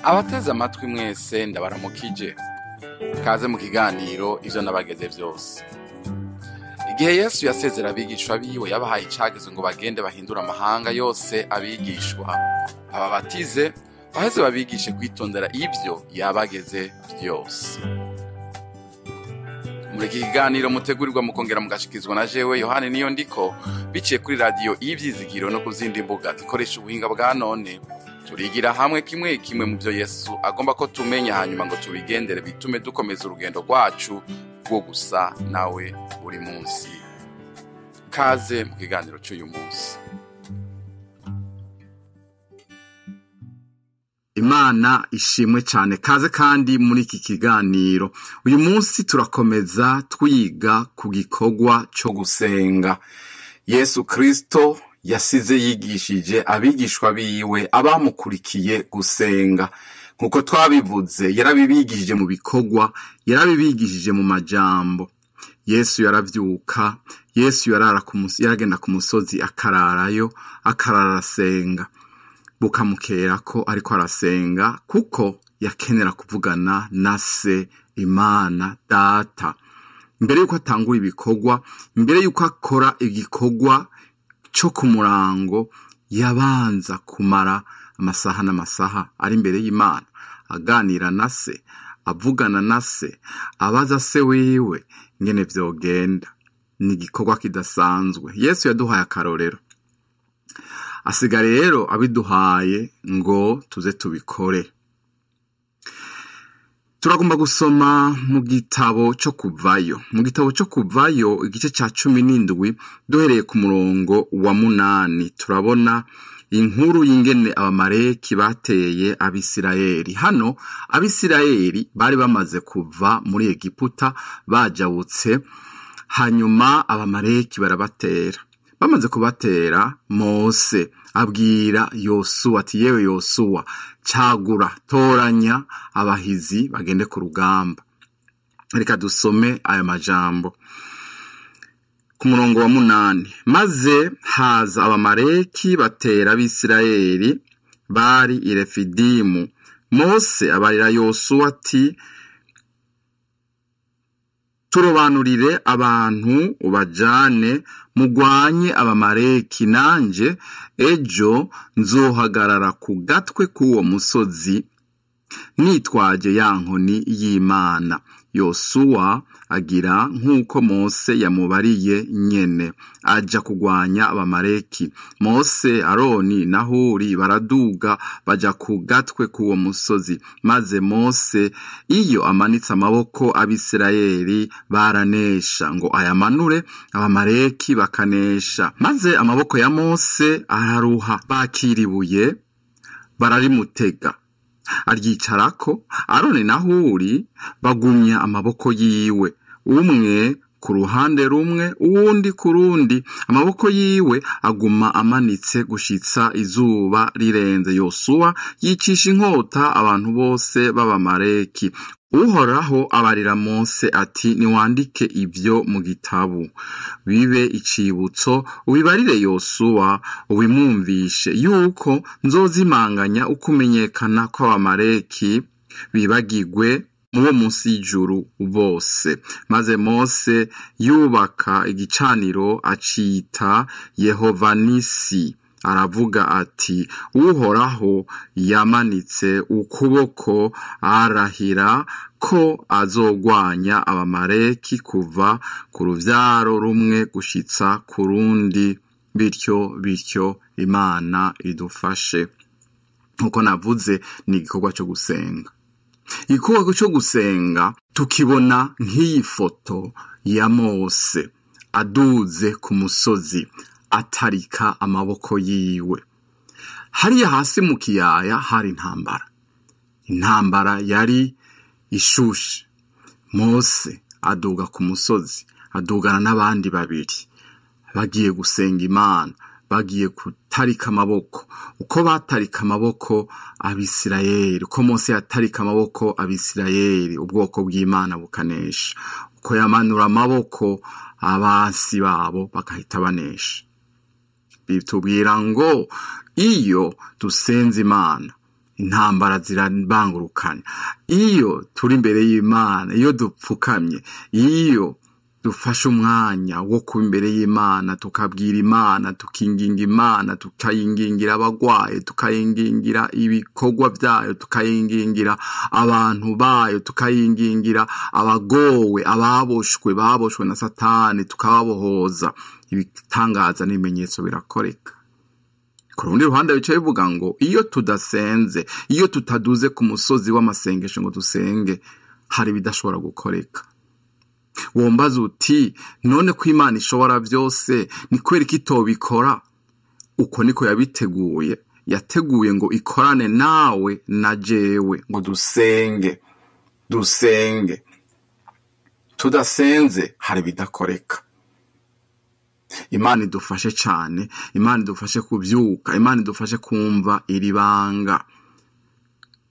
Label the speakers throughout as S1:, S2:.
S1: Abateze amatwi mwese ndabaramukije. Kaze mu kiganiro ivyo nabageze vyose. Igihe Yesu yasezera abigishwa biwe yabahaye icagezo ngo bagende bahindure amahanga yose abigishwa, ababatize, baheze babigishe kwitondera ivyo yabageze vyose. Muri iki kiganiro mutegurirwa mukongera mugashikizwa na jewe Yohani niyo ndiko biciye kuri radiyo y'ivyizigiro no ku zindi mbuga zikoresha ubuhinga bwa none. Turigira hamwe kimwe kimwe mu byo Yesu agomba ko tumenya hanyuma ngo tubigendere bitume dukomeza urugendo rwacu rwo gusa nawe buri munsi. Kaze mu kiganiro cy'uyu munsi.
S2: Imana ishimwe cyane. Kaze kandi muri iki kiganiro. Uyu munsi turakomeza twiga ku gikorwa cyo gusenga.
S1: Yesu Kristo yasize yigishije abigishwa biwe abamukurikiye gusenga.
S2: Nkuko twabivuze, yarabibigishije mu bikorwa, yarabibigishije mu majambo. Yesu yaravyuka, Yesu yarara ku musozi, yaragenda ku musozi akararayo, akarara arasenga. Bukamukera ko ariko arasenga kuko yakenera kuvugana na se Imana Data. Mbere yuko atangura ibikorwa, mbere yuko akora igikorwa cyo ku murango, yabanza kumara amasaha n'amasaha ari imbere y'Imana, aganira na se, avugana na se, abaza se wiwe ingene vyogenda. Ni igikorwa kidasanzwe. Yesu yaduhaye akarorero, asiga rero abiduhaye ngo tuze tubikore. Turagomba gusoma mu gitabo cyo Kuvayo. Mu gitabo cyo Kuvayo igice ca 17 duhereye ku murongo wa 8 turabona inkuru y'ingene Abamaleki bateye Abisirayeli. Hano Abisirayeli bari bamaze kuva muri Egiputa bajabutse, hanyuma Abamaleki barabatera. Bamaze kubatera, Mose abwira Yosuwa ati yewe Yosuwa, cagura, toranya abahizi bagende ku rugamba. Reka dusome aya majambo ku murongo wa 8. Maze haza Abamaleki batera Abisirayeli bari i Refidimu. Mose abarira Yosuwa ati turobanurire abantu ubajane mugwanye Abamaleki, nanje ejo nzohagarara ku gatwe k'uwo musozi nitwaje ya nkoni y'Imana. Yosuwa agira nk'uko Mose yamubariye nyene, aja kugwanya Abamaleki. Mose, Aroni na Huri baraduga baja ku gatwe k'uwo musozi. Maze Mose iyo amanitse amaboko Abisirayeli baranesha, ngo ayamanure Abamaleki bakanesha. Maze amaboko ya Mose araruha, bakiribuye bararimutega, aryicarako. Aroni na Huri bagumya amaboko yiwe, umwe ku ruhande rumwe uwundi ku rundi. Amaboko yiwe aguma amanitse gushitsa izuba rirenze. Yosuwa yicisha inkota abantu bose b'Abamaleki. Uhoraho abarira Mose ati niwandike ibyo mu gitabo bibe icibutso, ubibarire Yosuwa ubimwumvishe, yuko nzozimanganya ukumenyekana kw'Abamaleki bibagigwe mubo munsi y'ijuru bose. Maze Mose yubaka igicaniro acita Yehova Nisi, aravuga ati Uhoraho yamanitse ukuboko arahira ko azogwanya Abamaleki kuva ku ruvyaro rumwe gushitsa ku rundi. Bityo bityo Imana idufashe. Nkuko navuze, ni igikorwa cyo gusenga. Igikorwa cyo gusenga tukibona nk'iyi foto ya Mose aduze ku musozi atarika amaboko yiwe. Hariya hasi mu kiyaya hari intambara. Intambara yari ishushe. Mose aduga ku musozi, adugana n'abandi babiri bagiye gusenga Imana, bagiye kutarika amaboko. Uko batarika amaboko Abisirayeli, uko Mose yatarika amaboko Abisirayeli, ubwoko bw'Imana bukanesha. Uko yamanura amaboko abansi babo bakahita banesha. Bitubwira ngo iyo dusenze Imana Intambara zirabangurukana. Iyo turi imbere y'Imana, iyo dupfukamye, iyo dufashe umwanya wo kuba imbere y'Imana, tukabwira Imana, tukinginga Imana, tukayingingira abagwaye, tukayingingira ibikorwa byayo, tukayingingira abantu bayo, tukayingingira abagowe, ababoshwe, baboshwe na Satani, tukababohoza, ibitangaza n'ibimenyetso birakoreka. Ku rundi ruhande bica bivuga ngo iyo tudasenze, iyo tutaduze ku musozi w'amasengesho ngo dusenge, hari ibidashobora gukoreka. Wombaza uti none ko Imana ishobora byose, ni kubera iki itobikora? Uko niko yabiteguye, yateguye ngo ikorane nawe na jewe, ngo dusenge, dusenge. Tudasenze hari ibidakoreka. Imana idufashe cyane, Imana idufashe kubyuka, Imana idufashe kumva iri banga.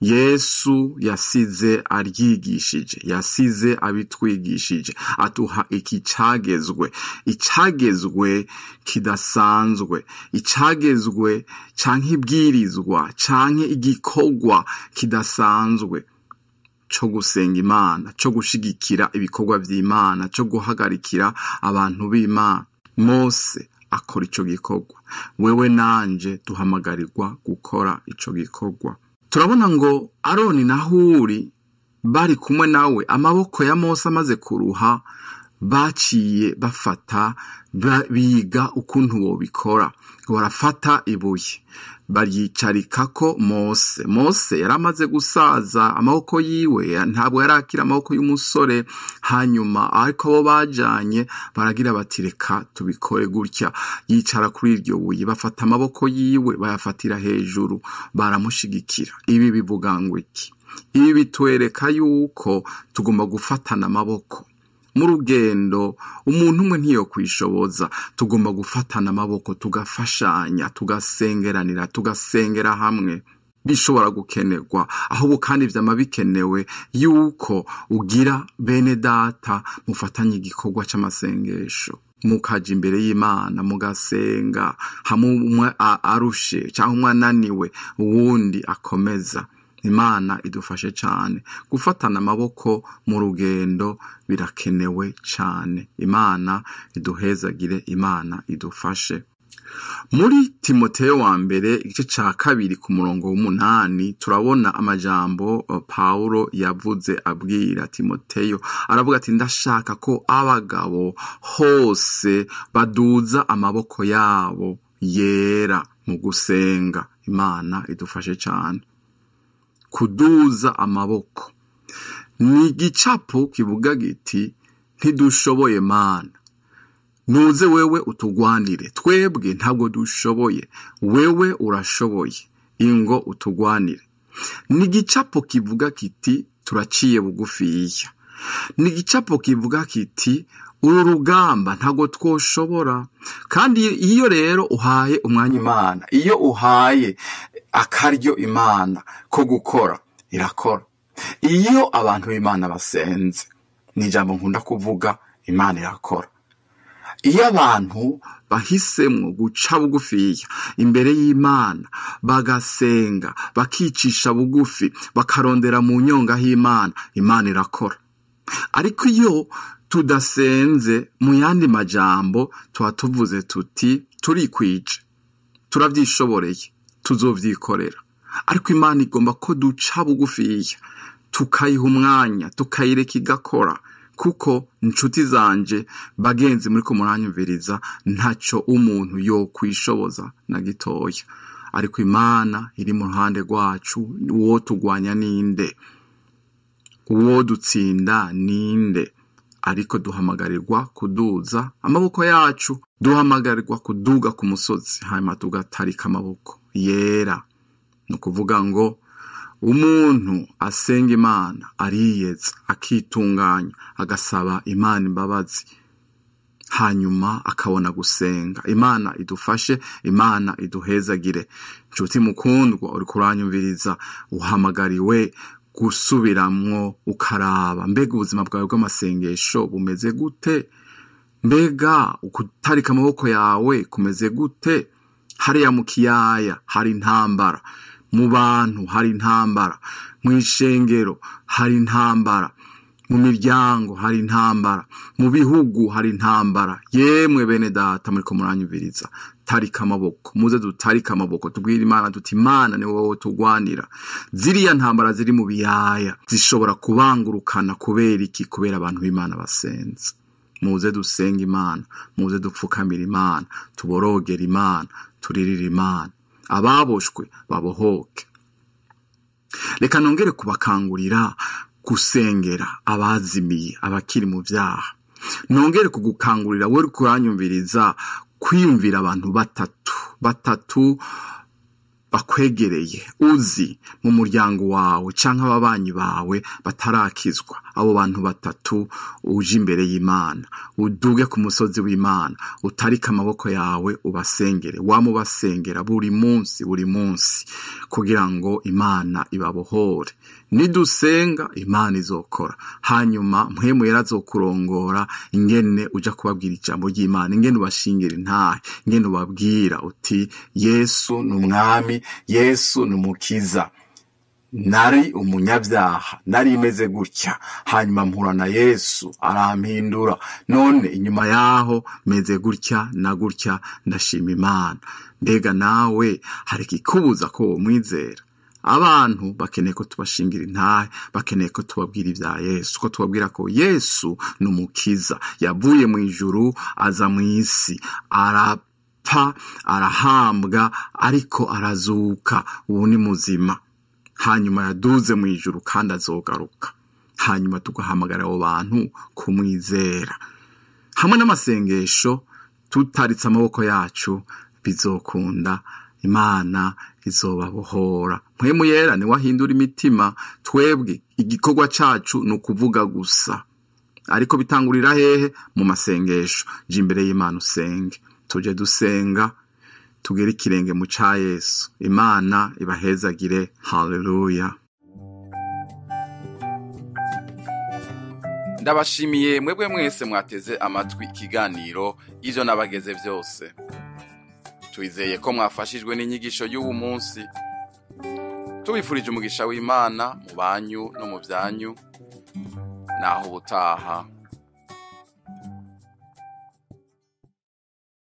S2: Yesu yasize aryigishije, yasize abitwigishije, aduha iki cagezwe, icagezwe kidasanzwe, icagezwe canke ibwirizwa canke igikorwa kidasanzwe co gusenga Imana, co gushigikira ibikorwa vy'Imana, co guhagarikira abantu b'Imana. Mose akora ico gikorwa, wewe nanje duhamagarirwa gukora ico gikorwa. Turabona ngo Aroni na Huri bari kumwe nawe, amaboko ya Mose amaze kuruha, baciye bafata biga ukuntu bobikora. Barafata ibuye baryicarikako Mose. Mose yaramaze gusaza, amaboko yiwe ntabwo yarakira amaboko y'umusore. Hanyuma ariko abo bajanye baragira bati reka tubikore gutya. Yicara kuri iryo buye, bafata amaboko yiwe bayafatira hejuru, baramushigikira. Ibi bivuga ngo iki? Ibi bitwereka yuko tugomba gufatana amaboko mu rugendo. Umuntu umwe ntiyokwishoboza, tugomba gufatana amaboko, tugafashanya, tugasengeranira, tugasengera hamwe. Bishobora gukenerwa ahubwo, kandi vyama bikenewe yuko ugira bene data mufatanye igikorwa c'amasengesho, mukaja imbere y'Imana mugasenga, hamwe umwe arushe cyangwa umwe ananiwe, uwundi akomeza. Imana idufashe cyane. Gufatana amaboko mu rugendo birakenewe cyane. Imana iduhezagire, Imana idufashe. Muri Timoteyo wa mbere igice ca 2 ku murongo w'8 turabona amajambo Paulo yavuze abwira Timoteyo. Aravuga ati ndashaka ko abagabo hose baduza amaboko yabo yera mu gusenga. Imana idufashe cyane. Kuduza amaboko ni igicapo kivuga giti ntidushoboye Mana, nuze wewe utugwanire, twebwe ntabwo dushoboye, wewe urashoboye, ingo utugwanire. Ni igicapo kivuga kiti turaciye bugufiya. Ni igicapo kivuga kiti uru rugamba ntabwo twoshobora. Kandi iyo rero uhaye umwanya Imana, iyo uhaye akaryo Imana ko gukora, irakora. Iyo abantu b'Imana basenze, ni ijambo nkunda kuvuga, Imana irakora. Iyo abantu bahisemwo guca bugufiya imbere y'Imana, bagasenga, bakicisha bugufi, bakarondera mu nyonga h'Imana, Imana irakora. Ariko iyo tudasenze, mu yandi majambo tuba tuvuze tuti turikwije, turavyishoboreye, tuzovyikorera. Ariko Imana igomba ko duca bugufiya, tukayiha umwanya, tukayireka igakora. Kuko inshuti zanje bagenzi muriko muranyumviriza, ntaco umuntu yo kwishoboza na gitoya. Ariko Imana iri mu ruhande rwacu, uwo tugwanya ninde? Uwo dutsinda ninde? Ariko duhamagarirwa kuduza amaboko yacu, duhamagarirwa kuduga ku musozi, hanyuma tugatarika amaboko yera. Ni ukuvuga ngo umuntu asenga Imana ariyeza, akitunganya, agasaba Imana imbabazi, hanyuma akabona gusenga. Imana idufashe, Imana iduhezagire. Nshuti mukundwa uriko uranyumviriza, uhamagariwe gusubiramwo ukaraba mbega ubuzima bwawe bw'amasengesho bumeze gute? Mbega ukutarika amaboko yawe kumeze gute? Hariya mu kiyaya hari intambara. Mu bantu hari intambara, mu ishengero hari intambara, mu miryango hari intambara, mu bihugu hari intambara. Yemwe bene data muriko muranyumviriza, tarika amaboko, muze dutarike amaboko, tubwire Imana tuti Imana ni wowe tugwanira. Ziriya ntambara ziri mu biyaya zishobora kubangurukana kubera iki? Kubera abantu b'Imana basenze. Muze dusenga Imana, muze dupfukamira Imana, tuborogera Imana, turirira Imana, ababoshwe babohoke. Reka nongere kubakangurira gusengera abazimiye, abakiri mu vyaha. Nongere kugukangurira wewe kuranyumviriza kwiyumvira abantu batatu bakwegereye, uzi mu muryango wawe canke ababanyi bawe batarakizwa. Abo bantu batatu uje imbere y'Imana, uduge ku musozi w'Imana, utarike amaboko yawe ubasengere, wamubasengera buri munsi buri munsi, kugira ngo Imana ibabohore. Nidusenga Imana izokora, hanyuma mpwemu yera azokurongora ingene uja kubabwira ijambo ry'Imana, ingene ubashingira intahe, ingene ubabwira uti Yesu ni umwami, Yesu ni umukiza. Nari umunyabyaha, nari meze gutya, hanyuma mpura na Yesu arampindura, none inyuma yaho meze gutya na gutya, ndashima Imana. Mbega nawe hari ikikubuza ko womwizera? Abantu bakeneye ko tubashingira intahe, bakeneye ko tubabwira ibya Yesu, ko tubabwira ko Yesu ni umukiza, yavuye mu ijuru aza mu isi, arapfa, arahambwa, ariko arazuka, ubu ni muzima. Hanyuma yaduze mu ijuru kandi azogaruka. Hanyuma tugahamagara abo bantu kumwizera. Hamwe n'amasengesho tutaritse amaboko yacu, bizokunda, Imana izobabohora. Mpwemu yera niwe ahindura imitima, twebwe igikorwa cacu ni ukuvuga gusa. Ariko bitangurira hehe? Mu masengesho. Je imbere y'Imana usenge. Tuje dusenga, tugere ikirenge mu ca Yesu. Imana ibahezagire. Haleluya.
S1: Ndabashimiye mwebwe mwese mwateze amatwi ikiganiro ivyo nabageze vyose. Twizeye ko mwafashijwe n'inyigisho y'uwu munsi. Tubifurije umugisha w'Imana mu banyu no mu vyanyu. Naho ubutaha.